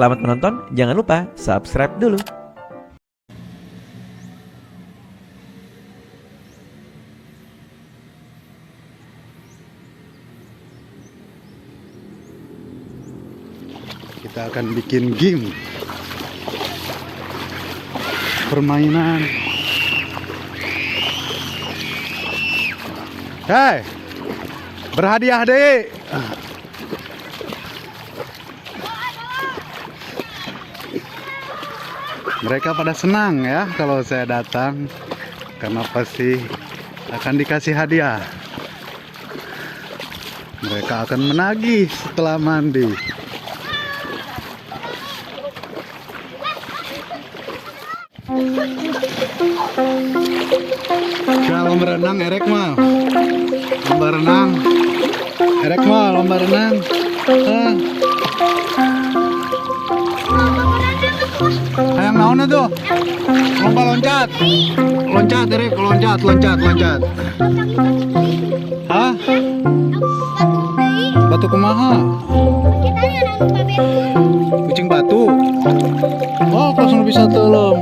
Selamat menonton, jangan lupa subscribe dulu. Kita akan bikin game permainan. Hei, berhadiah deh. Mereka pada senang ya kalau saya datang, karena pasti akan dikasih hadiah. Mereka akan menagih setelah mandi. Kalau berenang erek mah, lomba renang. Erek mah lomba renang. Hah. Hayang naon tuh? Lomba loncat. Loncat erek, loncat, loncat, loncat. Hah? Batu kumaha? Kucing batu. Oh, kosong bisa tolong.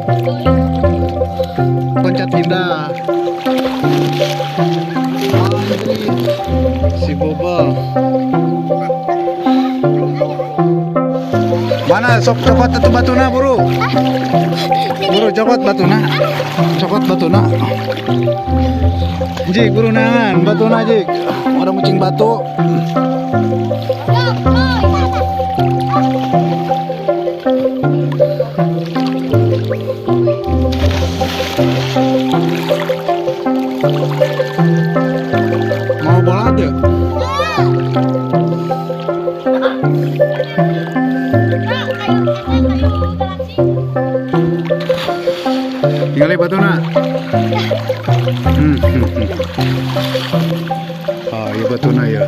Loncat indah. Si Bobol. Mana sok cokot itu batuna buru? Buru cokot batuna. Cokot batuna. Jik buru nangan batuna jik. Ada kucing batu. Mau bola tuh? Tinggal batuna. Oh, iya batuna ya.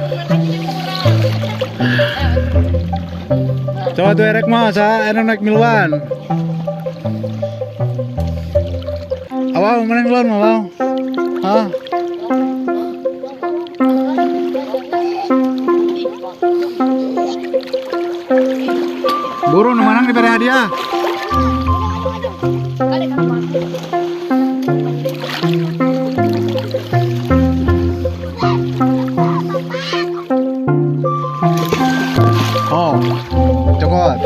Coba tuh erek mah, saya enak naik miluan. Awal mana miluan awal? Hah? Buru nu manang diberi hadiah. Oh, cokot.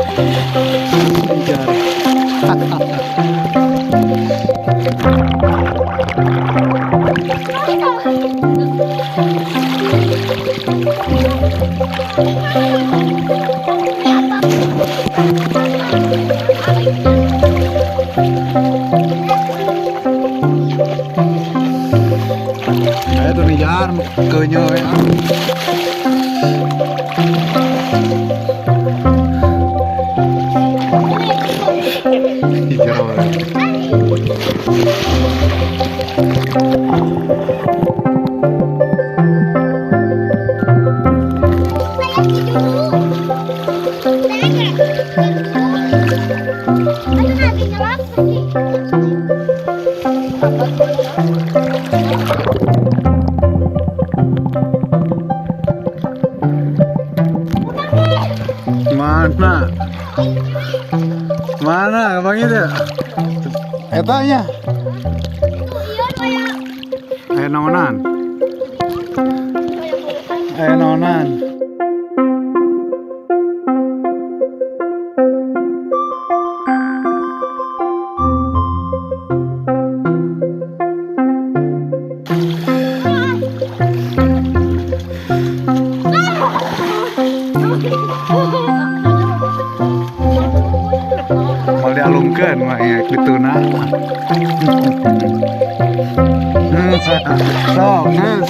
Ayo tuh nijar keunyeul ya. Mana? Mana abang itu? Etanya. Ayo naonan. Ayo naonan. Mau dialungkeun mah ya dituna. Sok, geus.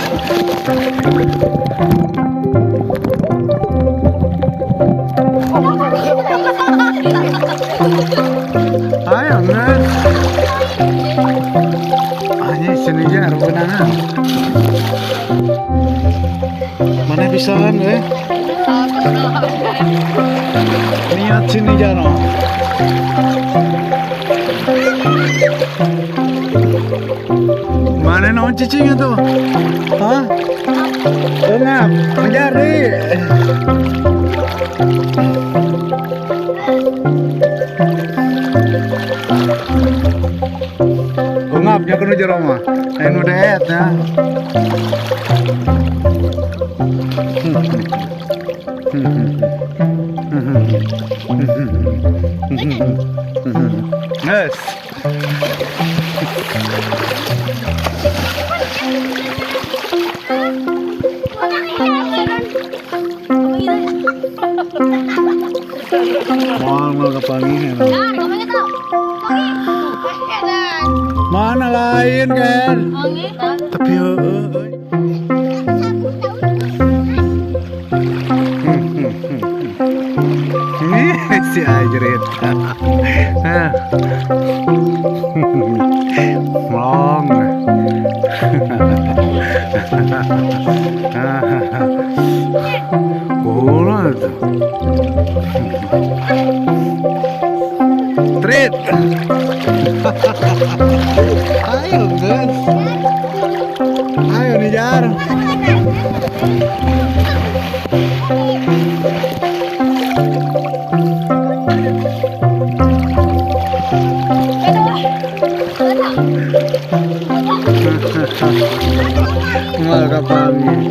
Ayo geus. Anjing sini aja rebenangan. Mana bisaan eh? Niat sini jano. Mana naon cicing itu? Hah? Engap, menjadi. Nya kudu jero mah. Aya nu deet nya. Yes. Moal moal kapanggih. Mana lain kan? Tapi heueuh euy. Ih, si Ajrit. Nah. Melong. Bola tuh. Trit. Ayo, guys. Ayo Nijar. Moal kapanggih.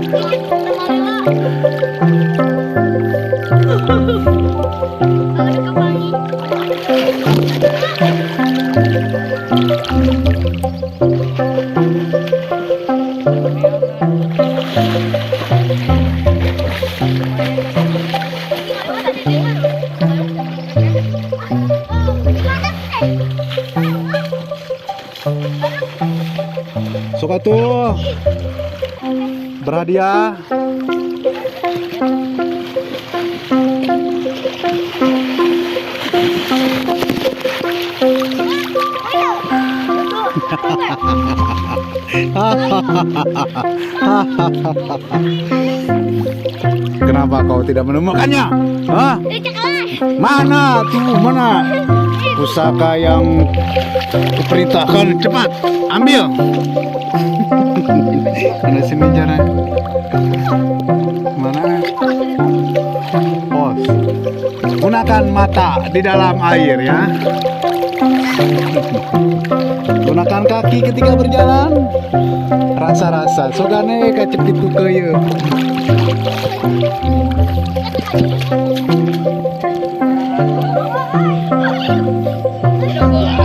Sok atuh. Berhadiah. Kenapa kau tidak menemukannya? Hah? Mana tuh? Mana? Pusaka yang kuperintahkan, cepat ambil. Mana sini jalan? Mana? Pos. Gunakan mata di dalam air ya. Gunakan kaki ketika berjalan. Rasa-rasa sogane kacepit ku keuyeuh.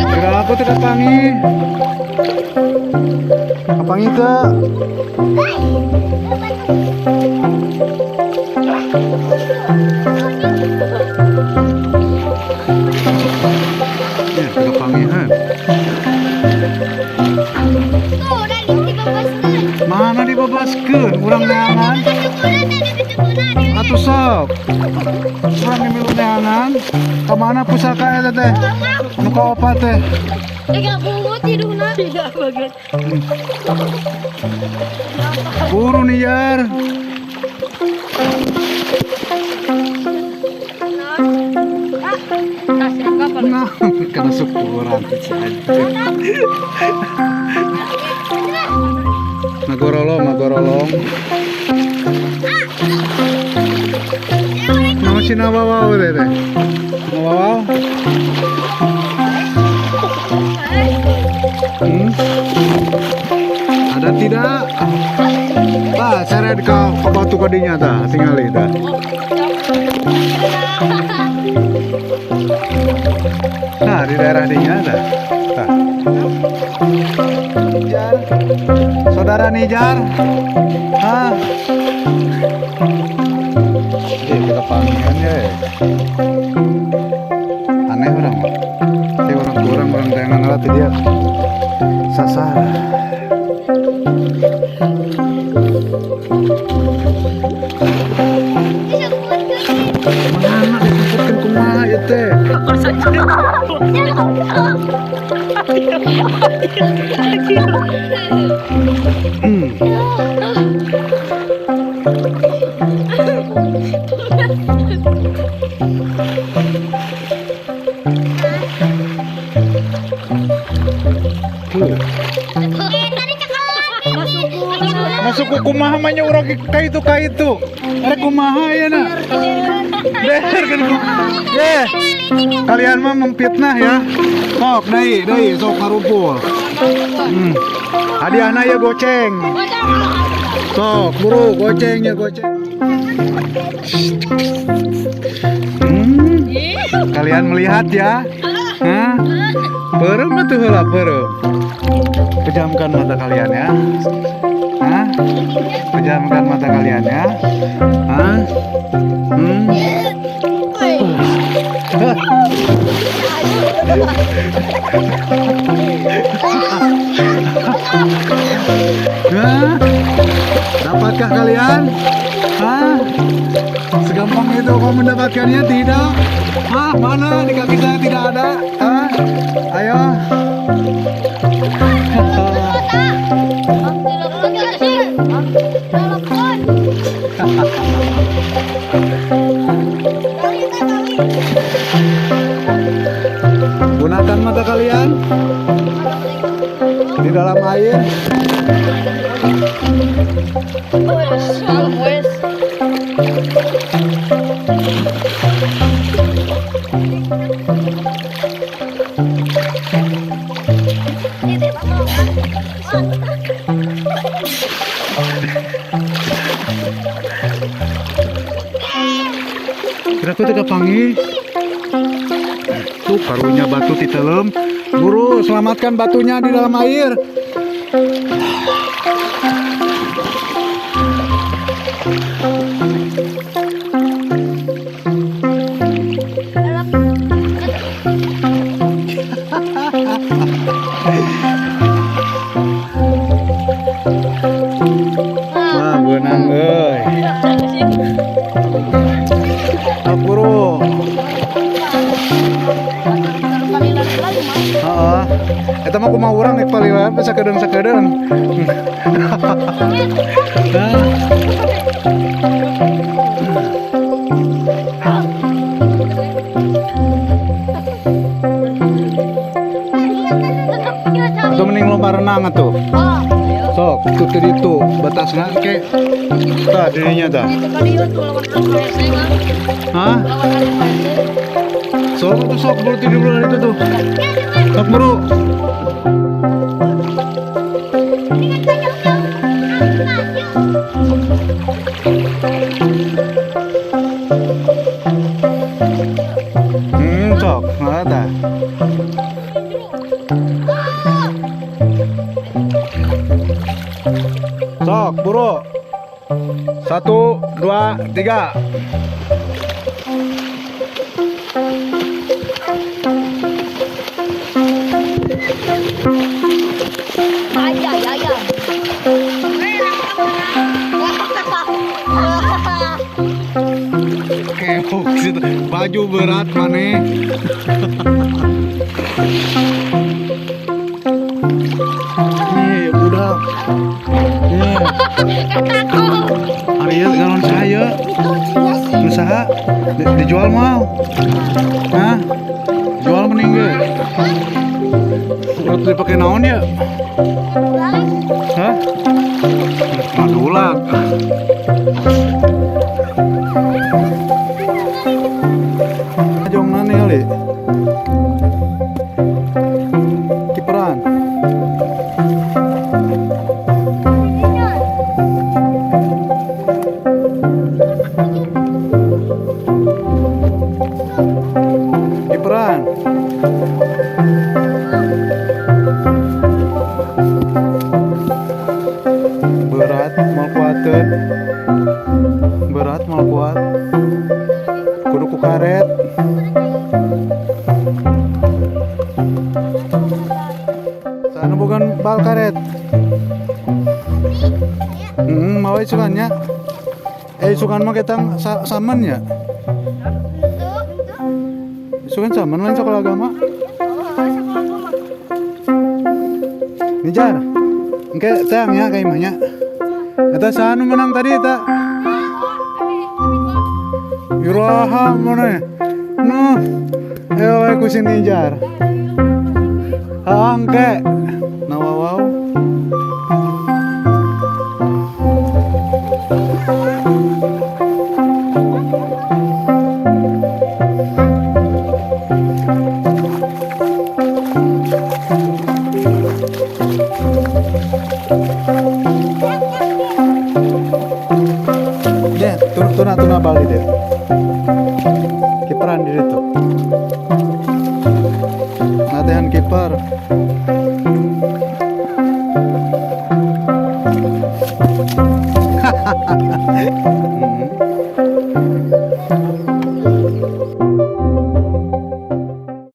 Kira aku tidak panggil. Kapanggih teu? Ya, kapanggihan. Mana dibebaskeun urang neangan? Atuh sok. Urang milu neangan. Ka mana pusaka eta teh? Nu kaopat teh? Buru nih Jar. Nah, kena syukuran Magorolong, magorolong. Mau sina wawau teh teh. Wawau. Ada tidak? Tah, seret ka batu kadinya tah, tingali tah. Nah, di daerah dinya tah. Tah. Nijar. Saudara Nijar. Hah. Kita panggilan ya. Aneh orang mah. Saya orang kurang orang tayangan alat dia. Sasar. Mana dikumpulkan kumaha ieu teh? Masuk ke kumaha mah nya urang ka itu ka itu. Arek kumaha ya na? Der kan. Kalian mah memfitnah ya. Sok deui deui sok ngarumpul. Hadiahna ya goceng. Sok, buru goceng ya goceng. Kalian melihat ya? Hah? Peureum atuh heula peureum. Pejamkan mata kalian ya. Hah? Pejamkan mata kalian ya. Hah? Hmm. Hah. Hah? Dapatkah kalian? Hah? Segampang itu kau mendapatkannya? Tidak. Hah? Mana? Di kaki saya tidak ada. Hah? Ayo. Telepon. Gunakan mata kalian di dalam air. Wes. Kira aku tidak panggil. Tuh karunya batu titelem. Buru, selamatkan batunya di dalam air. Wah, beunang euy. Sok buru. Heeh. Eta mah kumaha urang rek palilan sakedeung-sakedeung. Nah. Atau mending lomba renang atuh. Sok, tuh tadi tuh batasna ke. Tah dirinya tah. Hah? Sok tuh sok buru tidur dulu itu tuh. Sok buru. Sok, nah tah. Sok, buru. 1, 2, 3. Ayah, ayah. Keok situ. Baju berat maneh. Nih, budak. Nih. Ari ieu galon saya. Nu saha? Dijual mau? Hah? Jual mending ge. Urut dipake naon ya? Hah? Madulak. Jong nane ali. Kiperan. Kiperan. Berat mau kuateun. Berat mau kuat. Kudu ku karet. Sana bukan bal karet. Mau isukannya. Isukan mah kita saman ya. Isukan saman lain sekolah agama. Nijar. Engke teang ya ka imahnya. Eta saha nu menang tadi eta? Iraha mana? Nuh. Ayo we ku si Nijar. Angke. Nah, wow. Tuna tuna bal di dieu.